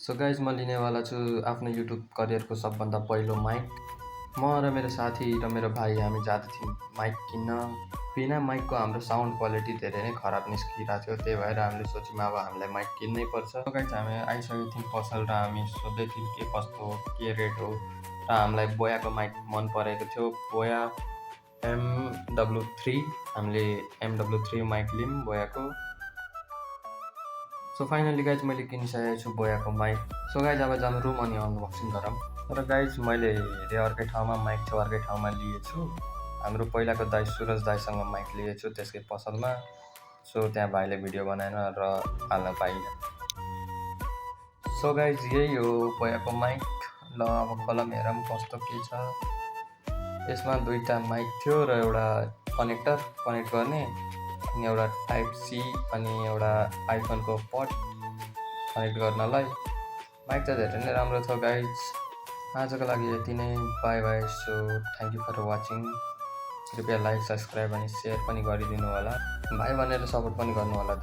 So guys म लिनेवाला छु आफ्नो युट्युब करियरको सबभन्दा पहिलो माइक। म र मेरो साथी र मेरो भाइ हामी जाँदै थियौँ माइक किन्न। बिना माइकको हाम्रो साउन्ड क्वालिटी धेरै नै खराब निस्किरहेको थियो, त्यही भएर हामीले सोच्यौँ अब हामीलाई माइक किन्नै पर्छ। सो गाइज हामी आइसकेको थियौँ पसल र हामी सोध्दै थियौँ के कस्तो हो, के रेट हो र हामीलाई बोयाको माइक मन परेको थियो। बोया MW3 हामीले MW3 माइक लियौँ बोयाको। सो फाइनली गाइज मैले किनिसकेको छु बोयाको माइक। सो गाइज अब जाऊँ अनि अनबक्सिङ गरौँ। तर गाइज मैले हेरेँ अर्कै ठाउँमा माइक चाहिँ अर्कै ठाउँमा लिएछु। हाम्रो पहिलाको दाइ सुरज दाइसँग माइक लिएछु त्यसकै पसलमा। सो त्यहाँ भाइले भिडियो बनाएन र हाल्न पाइनँ। सो गाइज यही हो बोयाको माइक। ल अब कलम हेरौँ कस्तो के छ। यसमा दुईवटा माइक थियो र एउटा कनेक्ट गर्ने, अनि एउटा टाइप सी अनि एउटा आइफोनको पोर्ट कनेक्ट गर्नलाई। माइक त धेरै नै राम्रो छ गाइज। आजको लागि यति नै, bye bye. So thank you for watching. कृपया लाइक, सब्सक्राइब अनि सेयर पनि गरिदिनु होला। भाइ भनेर सपोर्ट पनि गर्नु होला।